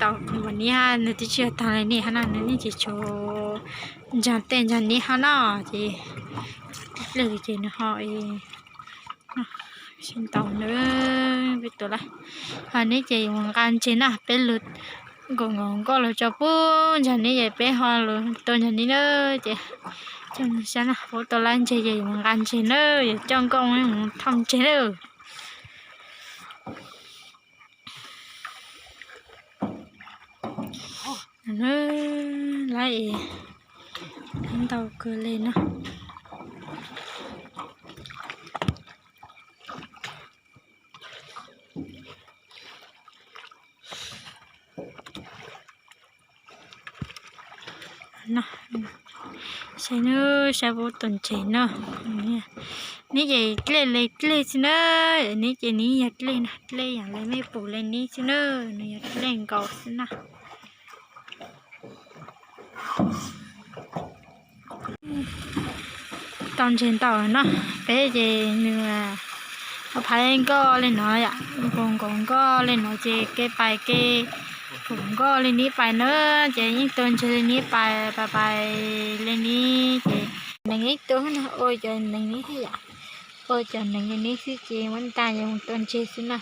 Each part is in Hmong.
tau npam niab, nws twb tsis yog tag li niam hab no, nws yeej tsis tshua ntsaag tej ntsaag niab hab no, ces dlej ces nws ho sib ntaus na, peb tua lawm. Ho neb ces yuav mus nqa ntses na, peb lug nkaum nkaus nkoj lug tso pub ntsaag neb ces peb ho lug tua ntsaag neb na, ces coj sab na, peb tua lab ntses ces yuav mus nqa ntses na, yuav coj nkoj mus thauj ntses na. Lab es ntau kawg li no. Saib nab, saib peb tua ntses no. Neb ces dlej le dlej xwb na, neb ces neb yog dlej na, dlej yaam le mej pum le neb xwb na, nws yog dlej nkaus xwb na. Tau ntses ntau no, peb ces nws phaiv nkoj le no yom, nkaus nkaus nkoj le no ces kev pais kev pum nkoj le neb pais na, ces yeej tua ntses le neb pais, pais pais le neb ces nees ib tug no ua cov nees neb thiab yom, ua cov nees le neb xwb ces muab nta ces mus tua ntses xwb na.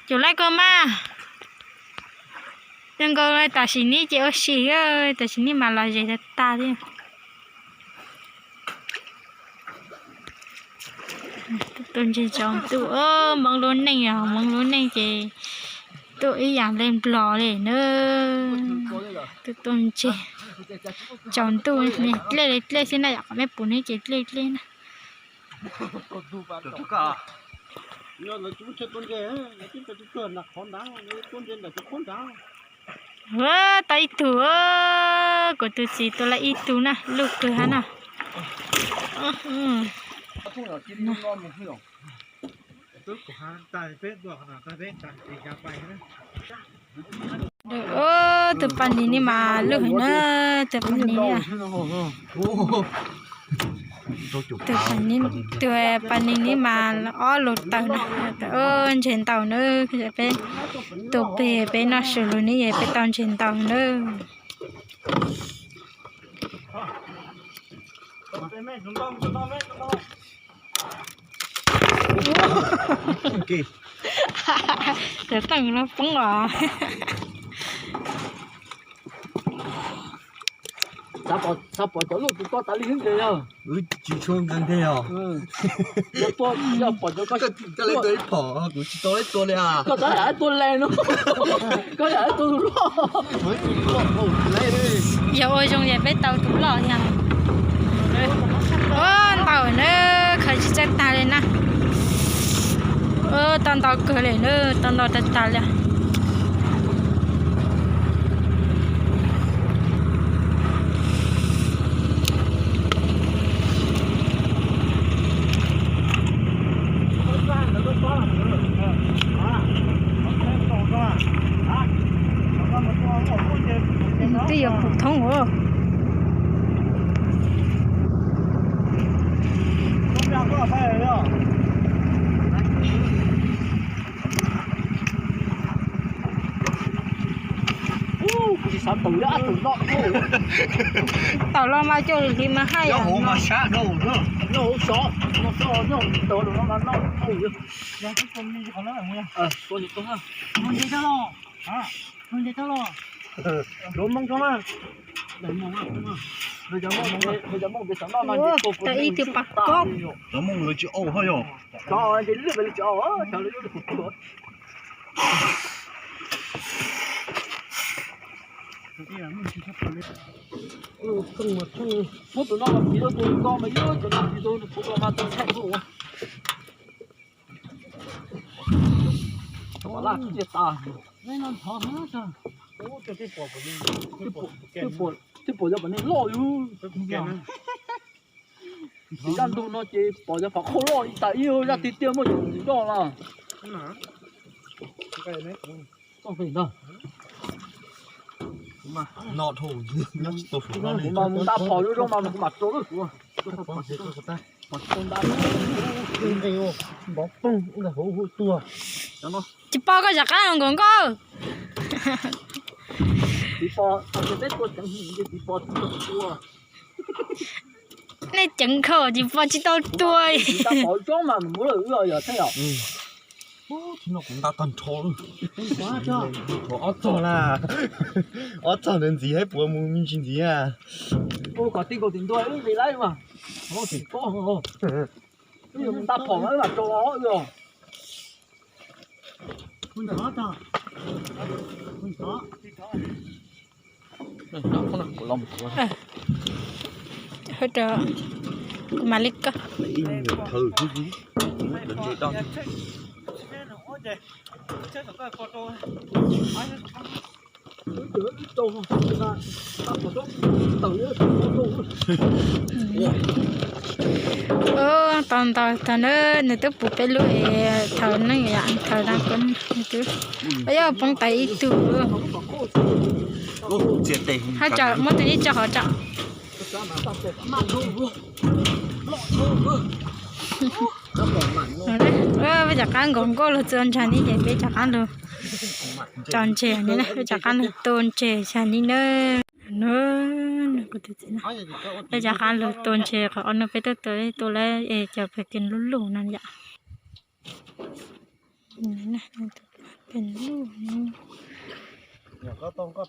Cum laib koj mas. Zoo nkaus tam sim no ces ua si, tam sim no mas los zes tag tag li. Tuaj tua ntses tsaus ntuj, Hmoob lub neej, Hmoob lub neej ces tuaj ib yam li Nplog li na. Tuaj tua ntses tsaus ntuj, dlej li dlej xwb na yom, qhov mej pum no ces dlej dlej na. Tau ib tug, kuv tus txiv tua lawm ib tug na, luj kawg hab no. Tus pas nis neb mas luj heev na, tus pas nis, tus pas nis neb mas ob lus tawm na. Ntses ntau na, peb tua peg peb noj su lug neb es peb tau ntses ntau na. Cov teej no poob os. Xav pom cov luj tus ko tas li xwb ntag yog. Wb tsis tshua nkees thiab yog. Yog pom cov ko, koj tua ib phom kuv tsis tau ib tua li as. Koj tab yam ib tua le no. Koj yam ib tua tus loj. Yog ua zoo ces peb tau tus loj thiab. Ua ntau na, khaws tsis txawj tag li na. Tau ntau kawg li na, tau ntau tag tag li. Twb yog pum thoob os. Tau los mas coj li mas haj yam. Tau ib tug pas kob. Muab tus no los tiv rau tus ko mas yog cov no tiv rau tus ko mas tus ntxhais tus ua. Twb pom, twb pom yog pom neeg loj yus. Ces zaj ntug no ces pom yog pom qhov loj li tas ib zaj tiag tiag muaj cov zoj na. Kuv mas nta phom zoo zoo mas kuv mam rau lawm kuv. Npov poog ntag hauv tuag. Tsis pom koj rov qab nkaus nkauj. Nej ceev khaum tsis pom tsis tau tua. Ob txog na, ob txog ntawd ntxiv hais puas mus me ntsis ntxiv. Kuv mam li koj. Tau ntau tag na, nws twb puv peb lub es thaum neej yom, thaum da, nws twb, yog poob tas ib tug. Hab tsam muab tus ib tso hov tsam. Peb rov qab nkaum nkauj lug txua ntseg ni ces peb rov qab lug tso ntseg ni, peb rov qab lug tua ntseg xya ni na. Peb rov qab lug tua ntseg qhov ob nub peb tuaj tua, tua lawm es cov pem kev luj luj no yom. Pem luj. Rau tom qhov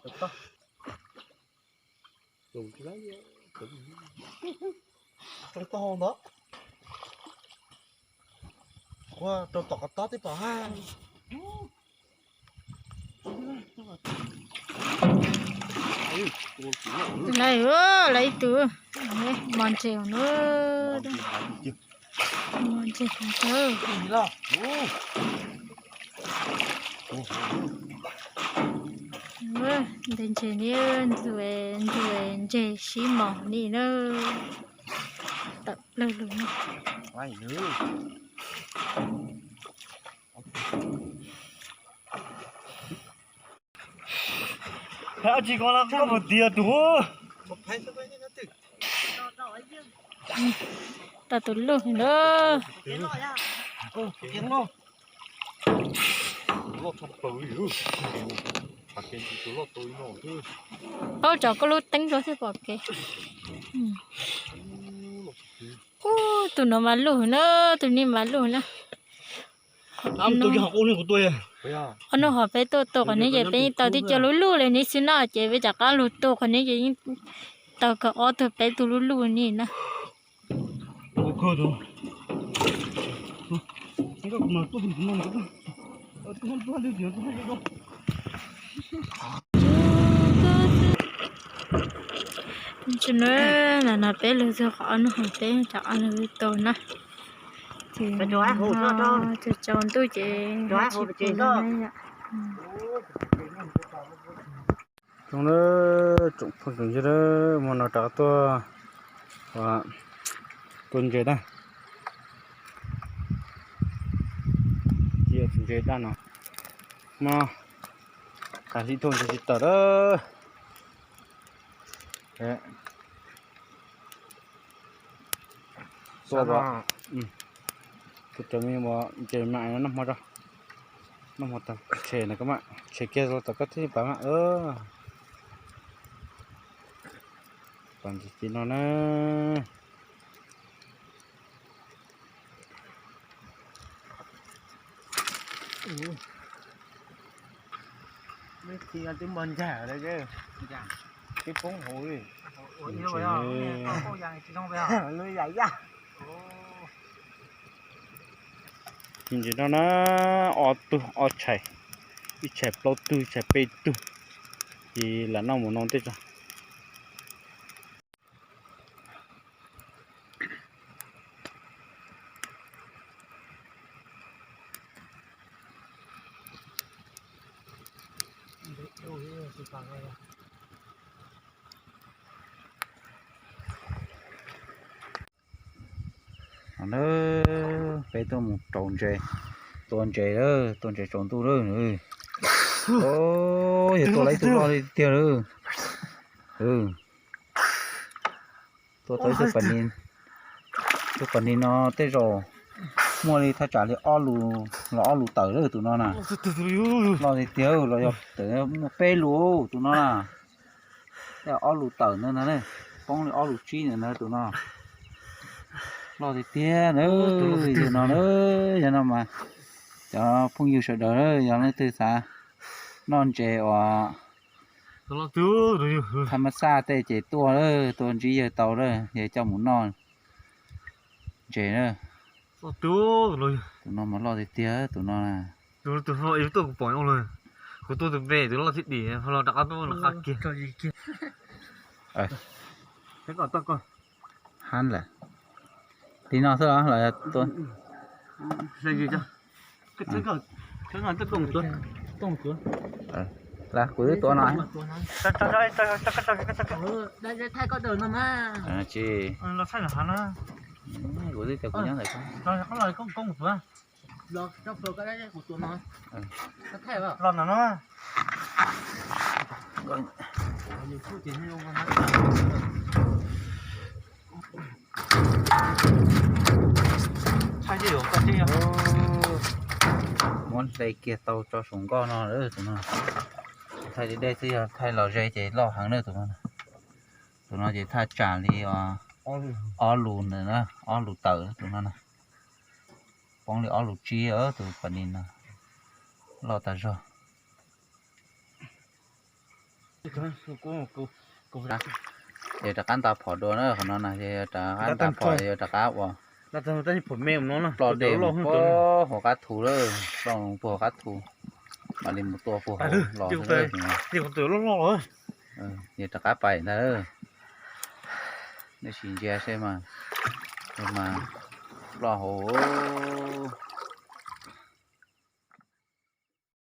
tob tib pom ha. Lawv, lawv ib tug mos ntseg no. Mos ntseg, ntseg ntseg ni, ntseg ntseg sib mos ni na. Tawm plawg lug na. Tsis ko la qab mus tiag tus. Tau tus luj na. Paub tso koj lub teeb rau thiaj pom kev. Ub, tus no mas luj na, tus ni mas luj na. Ob nub hov peb tuaj tua qhov no ces peb tau tib co luj luj li ni xwb na, ces peb rov qab lug tua qhov no ces yeej tau kawg ob tug peb tug luj luj ni na. Tsis no, no peb lug txug qhov no peb rov qab lug tua na. Ces tsaus ntuj ces tsis pum na yom. Zoo na, tsoom phooj tsoom ywg, hmo no rov qab tuaj tua ntses na. Cia tus ntses daj no, hmo no qas hli tuaj ntses tsis tawm lawm. Tua, tus cov me ntses mas noj hmo tso, noj hmo tag tshem na koj mas, tshem kiag los tom koj thiaj pav mas. Pav ntses no na. Twb muaj ntag, twb poob hauv li. Ntses no na, ob tug ob tshais, ib tshais plaub tug, ib tshais peb tug, ces lam noj mus no tej tso. Peb tuaj mus rau ntses, tua ntses, tua ntses tsaus ntuj lawm. Yog tua lawm ib tug loj li tiag lawm. Tua tau ib tug pas nis, tus pas nis no tej zaum Muaj li thaj tsam li ob lus los ob lus tawm lawm tus no na. Loj tiag tiag los yog tawm muaj peb lus tus no na. Ob lus tawm ntawd na, poob li ob lus tsib ntawd na tus no. Loj tiag tiag na, tus no na, yog no mas cov phooj ywg sawv daws yog leej twg xav noj ntses uas thaj mab xaj tej ces tuaj, tuaj ntsib yawg tau lawm, yawg coj mus noj ntses na. Tus no mas loj tiag tiag tus no. Kuv tuaj tus npe tus loj thib dim los rov qab tuaj nram qab kiag. Hab lawm. Li no xwb los los tua. Las kuv twb tua no. Tsis, kuv twb tias kuv nyob ntawm ko. Muab hle kiag tau tso saum nkoj no lawm tus no. Thaij deb deb xwb, yog thaij los ze ces loj heev na tus no. Tus no ces thaj tsam li ob lus ntawm na, ob lus tawm tus no na. Poob li ob lus tsib tus pas nis no, loj tas zog. Yog rov qab nta phom dua na, qhov no na, yog rov qab nta phom, yog rov qab ua ploj dej mus puag hauv qab thu lawm, ploj puag hauv qab thu, mam li mus tua puag hauv los. Yog rov qab pais ntag. Nej sim ntsia seb mas, mas ploj hauv